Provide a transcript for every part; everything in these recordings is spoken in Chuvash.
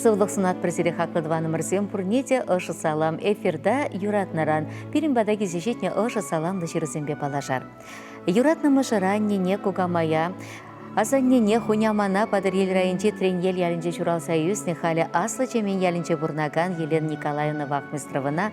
Сывлӑх сунатпӑр сире хаклӑ тӑванӑмӑрсем пурне те ӑшӑ салам эфирта юратнӑран пирӗн пата килсе ҫитнӗ ӑшӑ саламлӑ ҫырусемпе паллашар. Юратнӑ мӑшӑра аннене кукамая Асаннене хунямана Патӑрьел районӗнчи Треньел ялӗнче ҫуралса ӳснӗ, халӗ Аслӑ Чемен ялӗнче пурӑнакан Елена Николаевна Вахмистровӑна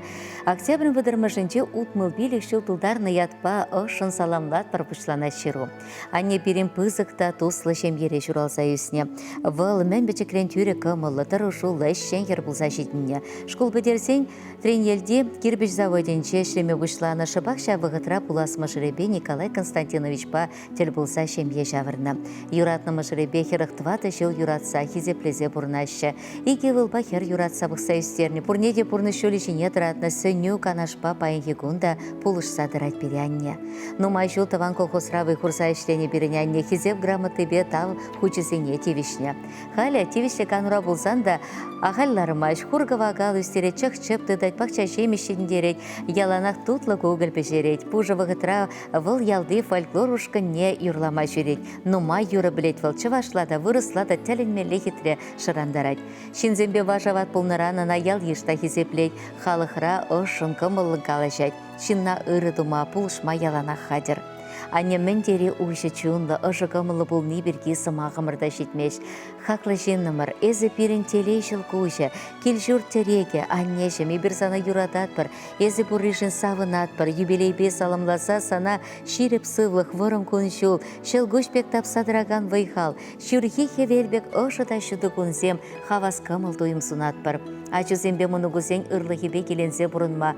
октябрӗн вӑтӑрмӗшӗнче 65 ҫул тултарнӑ ятпа ӑшшӑн саламлатпӑр пуҫланать ҫыру. Анне пирӗн пысӑк та туслӑ ҫемьере ҫуралса ӳснӗ. Вӑл мӗн пӗчӗкрен тӳрӗ кӑмӑллӑ, тӑрӑшуллӑ, ӗҫчен хӗр пулса ҫитӗннӗ. Шкул пӗтерсен Треньелти кирпӗч заводӗнче ӗҫлеме пуҫланӑ. Шӑпах ҫав вӑхӑтра пулас мӑшӑрӗпе Николай Константиновичпа тӗл пулса ҫемье ҫавӑрнӑ. Юратнӑ мӑшӑрӗпе 44 ҫул юратса, хисеплесе пурӑнаҫҫӗ. Икӗ ывӑлпа хӗр юратса пӑхса ӳстернӗ, пурне те пурнӑҫ ҫулӗ ҫине тӑратнӑ сӗнӳ канашпа паянхи кун та пулӑшса тӑрать пире анне. Нумай ҫул тӑван колхозра вӑй хурса ӗҫленӗ пирӗн анне Хисеп грамотипе тав хучӗсене тивӗҫнӗ. Халӗ тивӗҫлӗ канура пулсан та ахаль лармасть, хур-кӑвакал ӳстерет, чӑх-чӗп тытать, пахча ҫимӗҫ ҫитӗнтерет, яланах тутлӑ кукӑль пӗҫерет. Пушӑ вӑхӑтра вӑл ялти фольклор ушкӑнне юрлама ҫӳрет. Нумай юрӑ пӗлет вӑл, чӑвашла та, вырӑсла та тӗлӗнмелле хитре шӑрантарать. Ҫынсемпе вашават пулнӑран ӑна ял-йыш та хисеплет, халӑхра ӑшшӑн, кӑмӑллӑн калаҫать, ҫынна ырӑ тума, пулӑшма яланах хатӗр. Анне мӗн тери уҫӑ чунлӑ, ӑшӑ кӑмӑллӑ пулни пирки сӑмахӑмӑр та ҫитмест. Хаклӑ ҫыннӑмӑр, эсӗ пирӗн телей ҫӑлкуҫӗ, кил-ҫурт тӗрекӗ, аннеҫӗм, эпир сана юрататпӑр, эсӗ пурришӗн савӑнатпӑр, юбилейпе саламласа сана ҫирӗп сывлӑх, вӑрӑм кун-ҫул, ҫӑлкуҫ пек тапса тӑракан вӑй-хал, ҫурхи хӗвел пек ӑшӑ та ҫутӑ кунсем, хавас кӑмӑл-туйӑм сунатпӑр. Ачусемпе мӑнукусен ырлӑхӗпе киленсе пурӑнма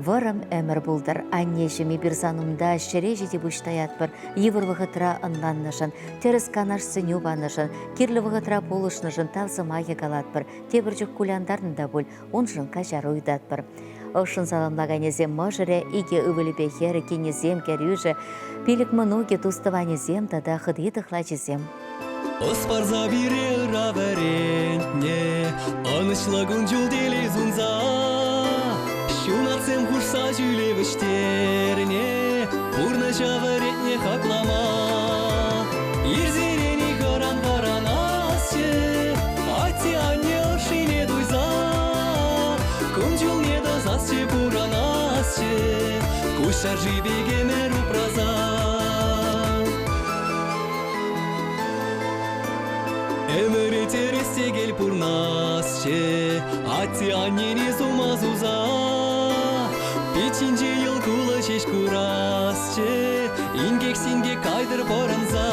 вӑрӑм ӗмӗр пултӑр. Аннеҫӗм, эпир сан умта ҫӗре ҫити пуҫ таятпӑр, йывӑр вӑхӑтра ӑнланнӑшӑн, тӗрӗс канаш-сӗнӳ панӑшӑн, кирлӗ вӑхӑтра пулӑшнӑшӑн тав сӑмахӗ калатпӑр. Тепӗр чух кулянтарнӑ та пуль, уншӑн каҫару ыйтатпӑр. Ӑшшӑн саламлаканӗсем мӑшӑрӗ, икӗ ывӑлӗпе хӗрӗ, кинӗсем, кӗрӳшӗ, пилӗк мӑнукӗ, тус-тӑванӗсем тата хӑти-тӑхлачисем. Ӑс парса пире ыра вӗрентнӗ, ӑнӑҫлӑ кун-ҫул телей сунса. Ҫунатсем хушса ҫӳле вӗҫтернӗ, пурнӑҫа вӗрентнӗ хаклама. Ирсерен хӑран вӑранасчӗ, атте-анне ӑшшине туйса. Кун-ҫулне тӑсасчӗ, пурӑнасчӗ, куҫ шӑрши пек ӗмӗр упраса. Ӗмӗре тӗрӗс-тӗкел пурнасчӗ, атте-аннене сума суса. Пит ҫинче йӑл кулӑ ҫеҫ курасчӗ, инкек-синкек кайтӑр пӑрӑнса.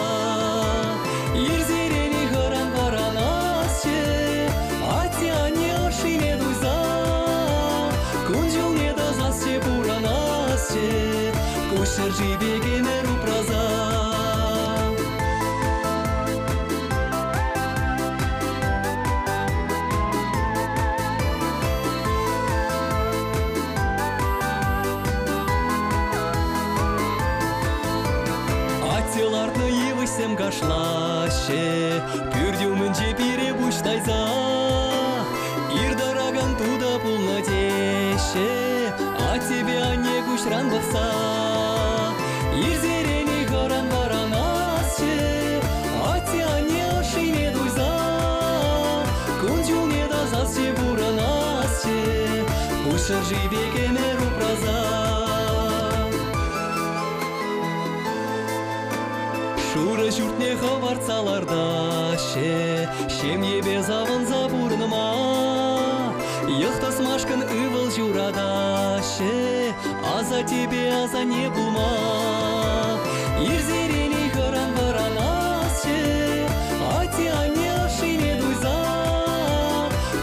Ирсерен ыйхӑран вӑранасчӗ, атте-анне ӑшшине туйса. Кун-ҫулне тӑсасчӗ, пурӑнасчӗ, куҫ шӑрши пек ӗмӗр упраса. Атте лартнӑ йывӑҫсем кашлаҫҫӗ, пӳрт умӗнче пире пуҫ тайса. Ир тӑракан тутӑ пулнӑ теҫҫӗ, аттепе анне куҫран пӑхса. Ирсерен ыйхӑран вӑранасчӗ, атте-анне ӑшшине туйса. Кун-ҫулне тасасчӗ, пурӑнасчӗ, куҫ шӑрши пек ӗмӗр упраса. Шурӑ ҫуртне хӑпартса лартаҫҫӗ, ҫемьепе савӑнса пурӑнма. Йӑх тӑсмашкӑн ывӑл ҫуратаҫҫӗ, асаттепе асанне пулма. Ирсерен ыйхӑран вӑранасчӗ, атте-анне ӑшшине туйса.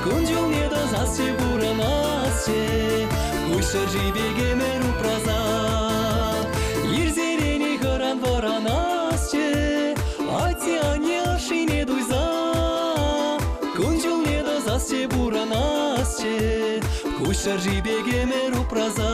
Кун-ҫулне тӑсасчӗ, пурӑнасчӗ, куҫ шӑрши пек ӗмӗр упраса. Ирсерен ыйхӑран вӑранасчӗ, атте-анне ӑшшине туйса. Кун-ҫулне тӑсасчӗ, пурӑнасчӗ, куҫ шӑрши пек ӗмӗр упраса.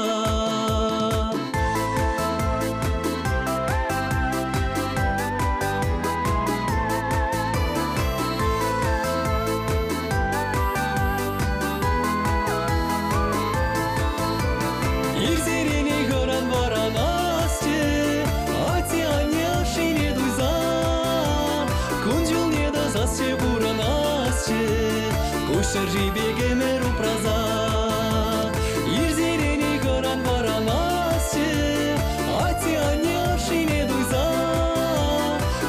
Ирсерен ыйхӑран вӑранасчӗ, атте-анне ӑшшине туйса. Кун-ҫулне тӑсасчӗ, пурӑнасчӗ, куҫ. Куҫ пек ӗмӗр упраса. Ирсерен ыйхӑран вӑранасчӗ, Атте-анне ӑшшине туйса.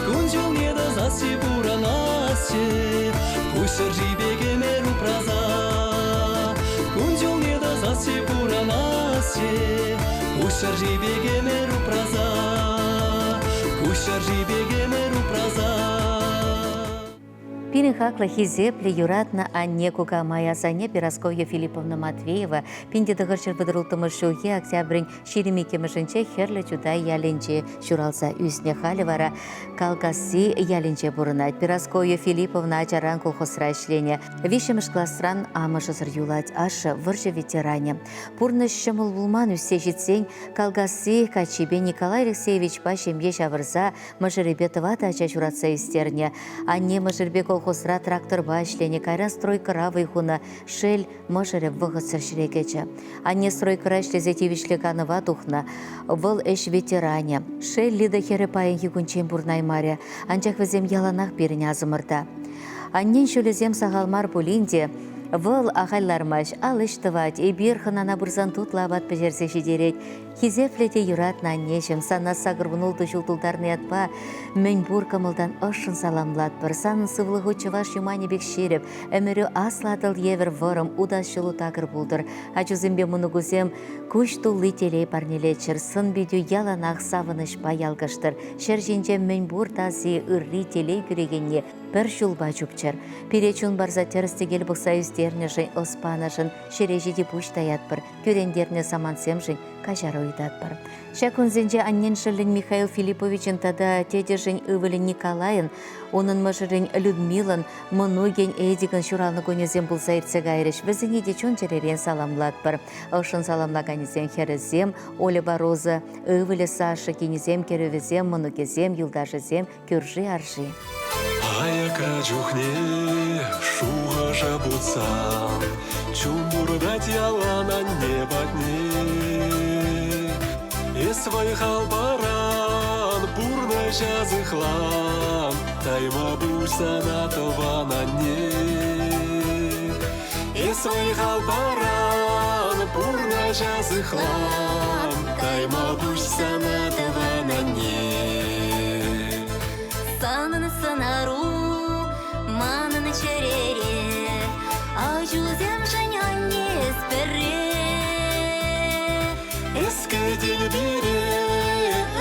Кун-ҫулне тӑсасчӗ, пурӑнасчӗ, Куҫ шӑрши пек ӗмӗр упраса. Кун-ҫулне тӑсасчӗ, пурӑнасчӗ, Куҫ шӑрши пек ӗмӗр упраса. Куҫ шӑрши пек ӗмӗр упраса. Пирӗн хаклӑ, хисеплӗ, юратнӑ анне кукамай асанне Перасковья Филипповна Матвеева 1936 ҫулхи октябрӗн 22-мӗшӗнче Хӗрлӗ Чутай ялӗнче ҫуралса ӳснӗ. Халӗ вара Калкасси ялӗнче пурӑнать. Перасковья Филипповна ачаран колхозра ӗҫленӗ. Виҫҫӗмӗш класран амӑшӗсӗр юлать, ашшӗ вӑрҫӑ ветеранӗ. Пурнӑҫ ҫӑмӑл пулман ӳссе ҫитсен Калкасси каччипе Николай Алексеевичпа ҫемье ҫавӑрса Мӑшӑрӗпе тӑватӑ ача ҫуратса ӳстернӗ. Анне мӑшӑрӗпе колхозра тракторпа ӗҫленӗ, кайран стройкӑра вӑй хунӑ. Шел, мӑшӑрӗ вӑхӑтсӑр ҫӗре кӗчӗ. Анне стройкӑра ӗҫлесе тивӗҫлӗ канӑва тухнӑ. Вӑл ӗҫ ветеранӗ. Шел, Лида хӗрӗ паянхи кунччен пурӑнаймарӗ. Анчах вӗсем яланах пирӗн асӑмӑрта. Аннен ҫулӗсем сахал мар пулин те, вӑл ахаль лармасть, ал ӗҫ тӑвать, эпир хӑнана пырсан тутлӑ апат пӗҫерсе ҫитерет. Хисеплӗ те юратнӑ аннеҫӗм, сана 86 ҫул тултарнӑ ятпа мӗн пур кӑмӑлтан ӑшшӑн саламлатпӑр. Санӑн сывлӑху чӑваш юманӗ пек ҫирӗп, ӗмӗрӳ аслӑ Атӑл евӗр вӑрӑм, утас ҫулу такӑр пултӑр. Ачусемпе мӑнукусем куҫ тулли телей парнелеччӗр, сӑн-питӳ яланах савӑнӑҫпа ялкӑштӑр. Ҫӗр ҫинче мӗн пур таси, ырри, телей кӳрекенни пӗр ҫулпа чупчӑр. Пире чун парса тӗрӗс-тӗкел пӑхса ӳстернӗшӗн, ӑс панӑшӑн ҫӗре ҫити пуҫ таятпӑр. кӳрентернӗ самантсемшӗн каҫару ыйтатпӑр. Ҫак кунсенче аннен шӑллӗн Михаил Филипповичӑн тата тетӗшӗн ывӑлӗн Николайӑн, унӑн мӑшӑрӗн Людмилӑн, мӑнукӗн Эдикӑн ҫуралнӑ кунӗсем пулса иртсе кайрӗҫ. Вӗсене те чун-чӗререн саламлатпӑр. Ӑшшӑн саламлаканӗсен хӗрӗсем Ольӑпа Роза, ывӑлӗ Саша, кинӗсем, кӗрӳвӗсем, мӑнукӗсем, юлташӗсем, кӳрши-арши. Аякра чухне шухӑша путсан чун туртать ялан анне патне. Эс вӑй-хал паран, пурнӑҫа сыхлан, тайма пуҫ сана тӑван анне. Эс вӑй-хал паран, пурнӑҫа сыхлан, тайма пуҫ сана тӑван анне. Санӑн сӑнару манӑн чӗрере, ачусемшӗн анне эс пӗрре. Эс кӗтен пире,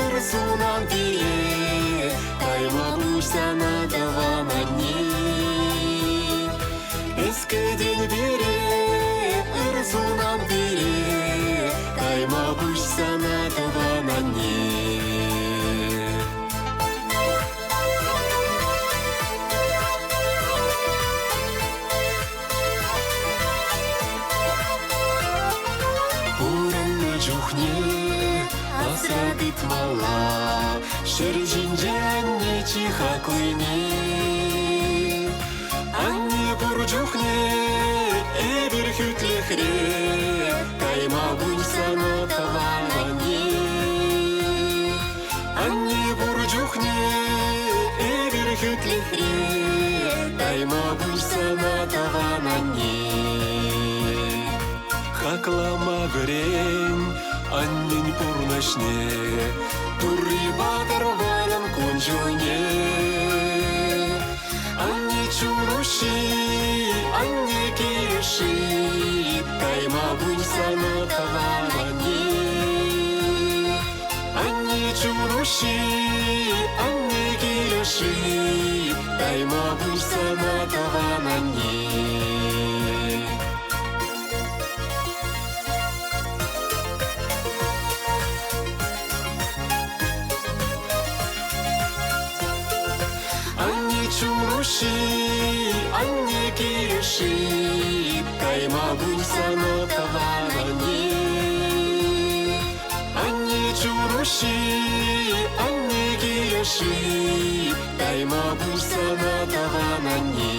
ыр сунан пире, тайма пуҫ сана тӑван анне. Эс кӗтен пире, ыр сунан пире, тайма пуҫ сана тӑван анне. Пурӑннӑ чухне асра тытмалла ҫӗр ҫинче анне чи хаклине. Анне пур чухне эпир хӳтлӗхре, кайма пуҫ сана тӑван анне. Анне пур чухне эпир хӳтлӗхре, тайма пуҫ сана тӑван анне. Хаклама вӗрен аннен пурнӑҫне, Турри патӑр вӑрӑм кун-ҫулне. Анне чун уҫҫи, анне килӗши, тайма пуҫ сана тӑван анне. Анне чун уҫҫи, анне килӗши, тайма пуҫ сана тӑван анне. Анне чун уҫҫи, анне килӗши, тайма пуҫ сана тӑван анне. Анне чун уҫҫи, анне килӗши, тайма пуҫ сана тӑван анне.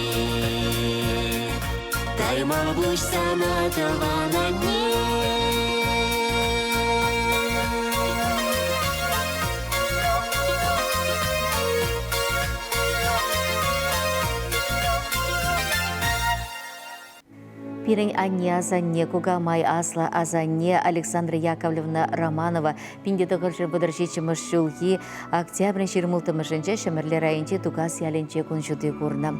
Тайма пуҫ сана тӑван анне. Пирӗн анне, асанне, кукамай, аслӑ асанне Александра Яковлевна Романова 1937 ҫулхи октябрӗн 26-мӗшӗнче Ҫӗмӗрле районӗнчи Тукас ялӗнче кун ҫути курнӑ.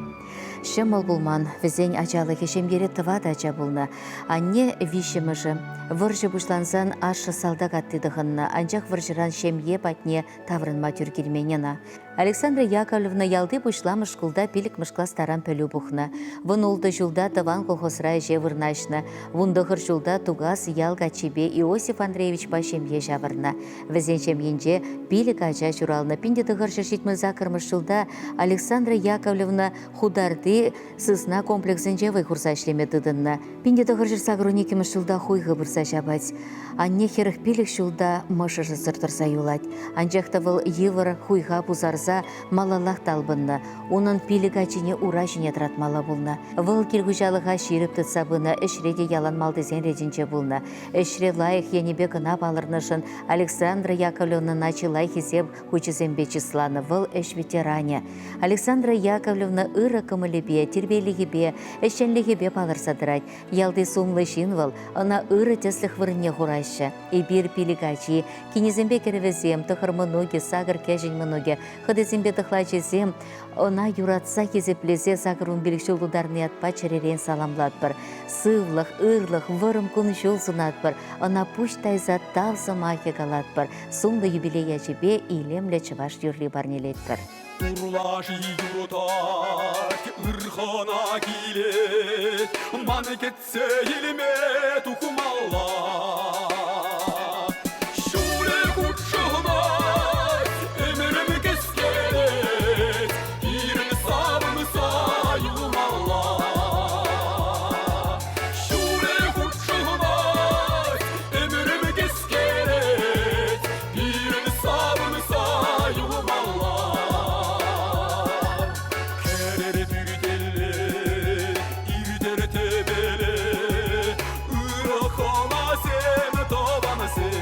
Ҫӑмӑл пулман, вӗсен ачалӑхӗ ҫемьере тӑватӑ ача пулнӑ. Анне виҫҫӗмӗшӗ. Вӑрҫӑ пуҫлансан ашшӗ салтак атти тӑхӑннӑ, анчах вӑрҫӑран ҫемье патне таврӑнма тӳр килмен ӑна. Александра Яковлевна ялти пуҫламӑш шкулта пиллӗкмӗш класс таран пӗлӳ пухнӑ. 16 ҫулта тӑван колхозра ӗҫе вырнаҫнӑ. 19 ҫулта Тукас ял каччипе Иосиф Андреевичпа ҫемье ҫавӑрнӑ. Вӗсен ҫемйинче пилӗк ача ҫуралнӑ. 1978 ҫулта Александра Яковлевна Хутарти сысна комплексӗнче вӑй хурса ӗҫлеме тытӑннӑ. 1982 ҫулта хуйхӑ пырса ҫапать. Анне 45 ҫулта мӑшӑрсӑр тӑрса юлать. Анчах та вӑл йывӑр хуйха пусарса малаллах талпӑннӑ. Унӑн пилӗк ачине ура ҫине тӑратмалла пулнӑ. Вӑл кил-хуҫалӑха ҫирӗп тытса пынӑ, ӗҫре те ялан малтисен ретӗнче пулнӑ. Ӗҫре лайӑх енӗпе кӑна палӑрнӑшӑн Александра Яковлевнӑна чылай хисеп хучӗсемпе чысланӑ. Вӑл ӗҫ ветеранӗ. Александра Яковлевна ырӑ кӑмӑлӗпе, тирпейлӗхӗпе, ӗҫченлӗхӗпе палӑрса тӑрать. Ялти сумлӑ ҫын вӑл, ӑна ырӑ тӗслӗх вырӑнне хураҫҫӗ. Эпир пилӗк ачи, кинӗсемпе кӗрӗвӗсем, тӑхӑр мӑнукӗ, сакӑр кӗҫӗн мӑнукӗ, хӑтисемпе тӑхлачисем ӑна юратса хисеплесе 85 ҫул тултарнӑ ятпа чӗререн саламлатпӑр. Сывлӑх, ырлӑх, вӑрӑм кун-ҫул сунатпӑр. Ӑна пуҫ тайса тав сӑмахӗ калатпӑр. Сумлӑ юбилей ячӗпе илемлӗ чӑваш юрри парнелетпӗр. Урлаши юртать, ырхӑна килет, ман кӗтсе илме тухмалла. Ҫулӗ хутшӑнать, ӗмӗрӗм кӗскелет, пирӗн савӑнса юлмалла. Ҫулӗ хутшӑнать, ӗмӗрӗм кӗскелет, пирӗн савӑнса юлмалла. Кӗрер пӳртелле, иртер тӗпеле, ырӑ хӑнасем, тӑвансем.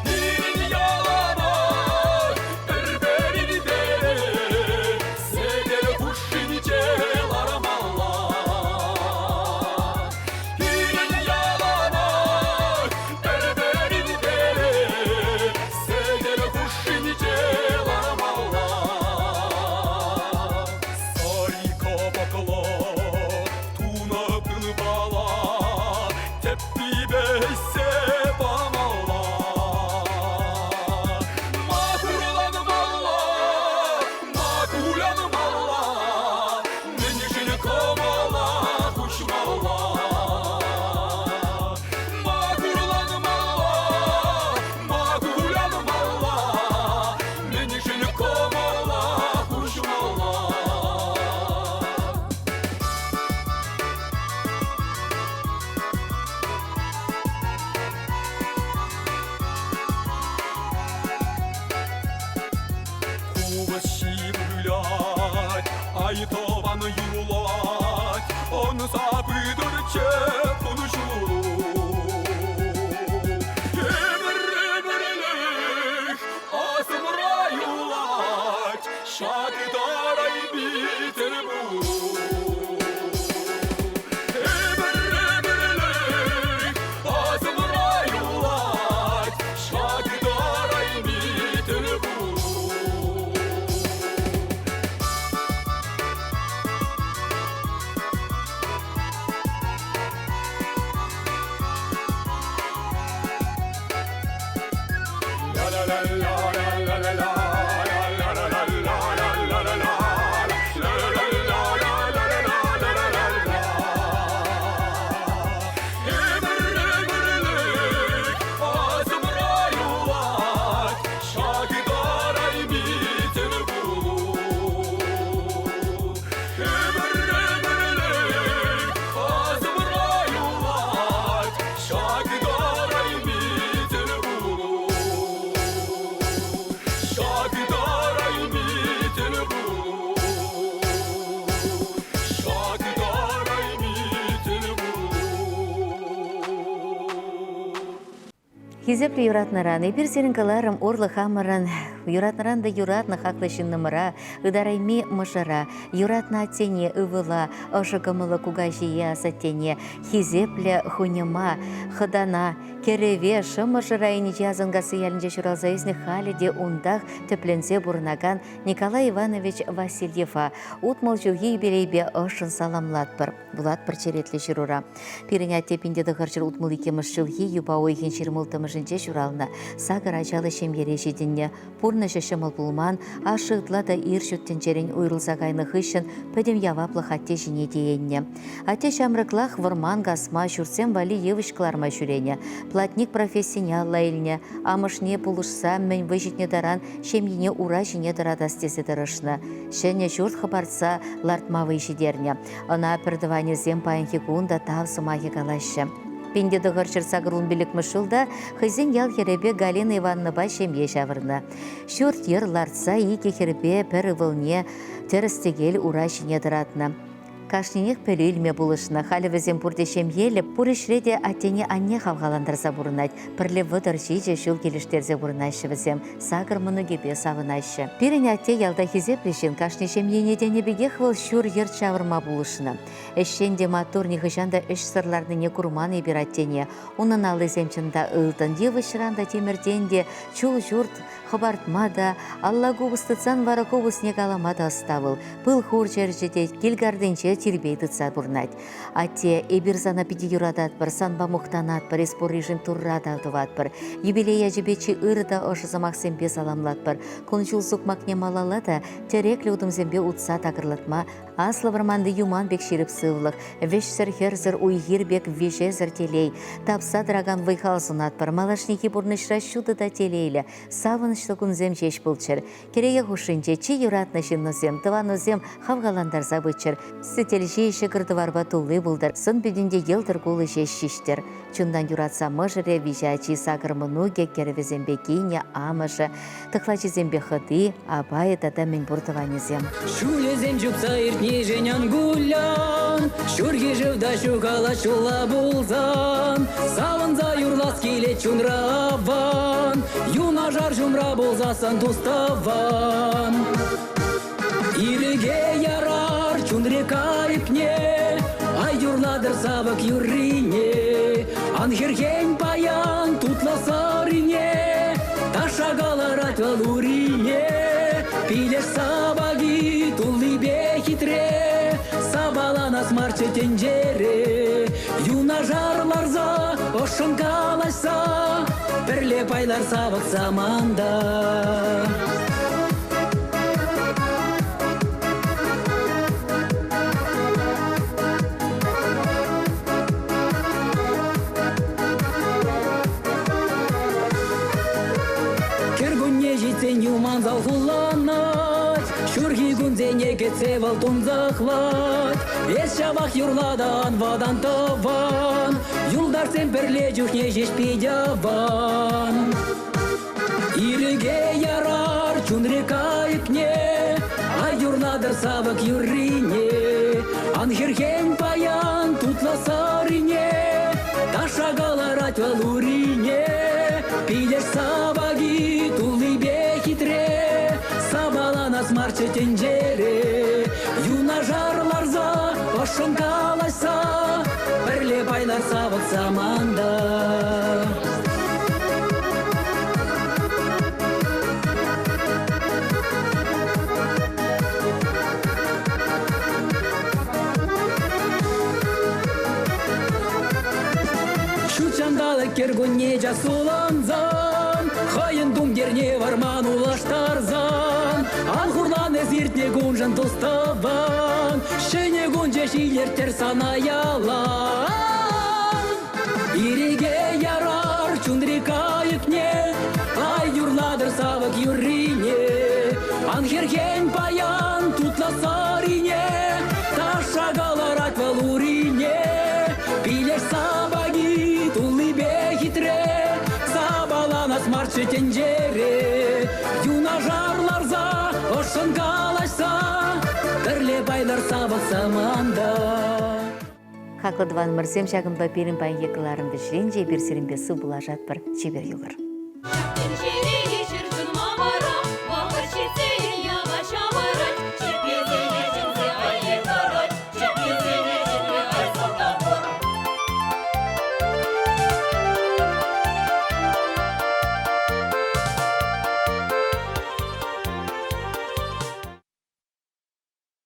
Пирӗн яланах пӗр-пӗринпе сӗтел хушшинче лармалла. Пирӗн яланах пӗр-пӗринпе сӗтел хушшинче лармалла. Сари капаклӑ тунӑ пылпала тӗппипе ӗҫсе памалла. Ма хурланмалла, ма кулянмалла, мӗншӗн кӑмӑла хуҫмалла? Ма хурланмалла, ма кулянмалла, мӗншӗн кӑмӑла хуҫмалла? Купӑс ҫип вылять, ай тӑван юрлать, ӑнса пытӑрччӗ кун-ҫулу. Ӗмӗр-ӗмӗрлӗх асӑмра юлать ҫак ытарайми тӗлпулу. Ӗмӗр-ӗмӗрлӗх асӑмра юлать ҫак ытарайми тӗлпулу. Ӗмӗр-ӗмӗрлӗх асӑмра юлать ҫак ытарайми тӗлпулу. Ӗмӗр-ӗмӗрлӗх асӑмра юлать ҫак ытарайми тӗлпулу. Ҫак ытарайми тӗлпулу. Ҫак ытарайми тӗлпулу. Хисеплӗ юратнӑран эпир сирӗн кӑларӑм урлӑ хамӑрӑн Юратнӑран та юратнӑ хаклӑ ҫыннӑмӑра, ытарайми мӑшӑра, юратнӑ аттене, ывӑла, ӑшӑ кӑмӑллӑ кукаҫие, асаттене, хисеплӗ хуньӑма, хӑтана, кӗрӗве Шӑмӑршӑ районӗнчи Асанкасси ялӗнче ҫуралса ӳснӗ халӗ те унтах тӗпленсе пурӑнакан Николай Иванович Васильева 60 ҫулхи юбилейпе ӑшшӑн саламлатпӑр. Вулатпӑр черетлӗ ҫырура. Пирӗн атте 1962 ҫулхи юпа уйӑхӗн 26-мӗшӗнче ҫуралнӑ, сакӑр ачаллӑ ҫемьере ҫитӗннӗ. Пурнӑҫӗ ҫӑмӑл пулман, ашшӗ ытла та ир ҫут тӗнчерен уйрӑлса кайнӑ хыҫҫӑн пӗтӗм яваплӑх атте ҫине тиеннӗ. Атте ҫамрӑклах вӑрман касма, ҫуртсем валли йывӑҫ кӑларма ҫӳренӗ, платник профессине алла илнӗ, амӑшне пулӑшса мӗн вӑй ҫитнӗ таран ҫемйине ура ҫине тӑратас тесе тӑрӑшнӑ, ҫӗнӗ ҫурт хӑпартса лартма вӑй ҫитернӗ. Ӑна пӗртӑванӗсем паянхи кун та тав сӑмахӗ калаҫҫӗ. 1985 ҫулта хӑйсен ял хӗрӗпе Галина Ивановнӑпа ҫемье ҫавӑрнӑ. Ҫурт-йӗр лартса икӗ хӗрпе пӗр ывӑлне тӗрӗс-тӗкел ура ҫине тӑратнӑ. Кашнинех пӗлӳ илме пулӑшнӑ. Халӗ вӗсем пурте ҫемьеллӗ, пур ӗҫре те аттене анне хавхалантарса пурӑнать. Пӗрле 37 ҫул килӗштерсе пурӑнаҫҫӗ вӗсем, сакӑр мӑнукӗпе савӑнаҫҫӗ. Пирӗн атте ялта хисеплӗ ҫын, кашни ҫемьене тенӗ пекех вӑл ҫур-йӗр ҫавӑрма пулӑшнӑ. Ӗҫчен те маттур нихӑҫан та ӗҫсӗр ларнине курман эпир аттене. Унӑн аллисем чӑн та ылтӑн, йывӑҫран та, тимӗртен те, чул ҫурт хӑпартма та, алла купӑс тытсан вара купӑсне калама та ӑста вӑл. Пыл хурчӗ ӗрчетет, кил картинче тирпей тытса пурӑнать. Атте, эпир сана питӗ юрататпӑр, санпа мухтанатпӑр, эс пурришӗн Турра тав тӑватпӑр. Юбилей ячӗпе чи ырӑ та ӑшӑ сӑмахсемпе саламлатпӑр. Кун-ҫул сукмакне малалла та тӗреклӗ утӑмсемпе утса такӑрлатма аслӑ вӑрманти юман пек ҫирӗп сывлӑх, вӗҫсӗр-хӗрсӗр уй-хир пек виҫесӗр телей, тапса тӑракан вӑй-хал сунатпӑр. Малашнехи пурнӑҫра ҫутӑ та телейлӗ, савӑнӑҫлӑ кунсем ҫеҫ пулччӑр. Кӗреке хушшинче чи юратнӑ ҫыннусем, тӑванусем хавхалантарса пыччӑр. Сӗтел ҫи ҫӑкӑр-тӑварпа тулли пултӑр, сӑн-питӗнче йӑлтӑр кулӑ ҫеҫ ҫиҫтӗр. Чунтан юратса мӑшӑрӗ, виҫӗ ачи, сакӑр мӑнукӗ, кӗрӗвӗсемпе кинӗ, амӑшӗ, тӑхлачисемпе хӑти, апайӗ тата мӗнпур тӑванӗсем. Ҫулӗсем чупса иртнишӗн ан кулян, ҫурхи шыв та ҫухалать ҫулла пулсан. Савӑнса юрлас килет чунра аван, юнашар ҫумра пулсассӑн тус-тӑван. Ирӗке ярар чунри кайӑкне, ай юрлатӑр савӑк юррине. Ан хӗрхен паян тутлӑ сӑрине, ташша кӑларать вӑл урине. Пилеш сапаки туллипе хитре, сапаланас марччӗ тӗнчере. Юнашар ларса, ӑшшӑн калаҫса, пӗрле пайлар савӑк саманта. Кӗркунне ҫитсен юман салхулланать, ҫурхи кунсене кӗтсе вӑл тунсӑхлать. Эс ҫавах юрлатан вӑтан тӑван, юлташсем пӗрле чухне ҫеҫ пит аван. Ирӗке ярар чунри кайӑкне, ай юрлатӑр савӑк юррине. Ан хӗрхен паян тутлӑ сӑрине, ташша кӑларать вӑл урине. Пилеш сапаки туллипе хитре, сапаланас марччӗ тӗнчере. Юнашар ларса, ӑшшӑн калаҫса, пӗрле пайлар савӑк саманта. Ҫут ҫанталӑк кӗркунне час сулӑнсан, хӑйӗн тумтирне вӑрман улӑштарсан, ан хурлан эс иртнӗ куншӑн тус-тӑван, ҫӗнӗ кун ҫеҫ илӗрттӗр сана ялан. Ирӗке ярар чунри кайӑкне, ай юрлатӑр савӑк юррине. Ан хӗрхен паян тутлӑ сӑрине, ташша кӑларать вӑл урине. Пилеш сапаки туллипе хитре, сапаланас марччӗ тӗнчере. Юнашар ларса, ӑшшӑн калаҫса, пӗрле пайлар савӑк саманта. Хаклӑ тӑванӑмӑрсем, ҫакӑнпа пирӗн паянхи кӑларӑм вӗҫленчӗ. Эпир сирӗнпе сывпуллашатпӑр. Чипер юлӑр. Тӗнчери ҫӗр чун.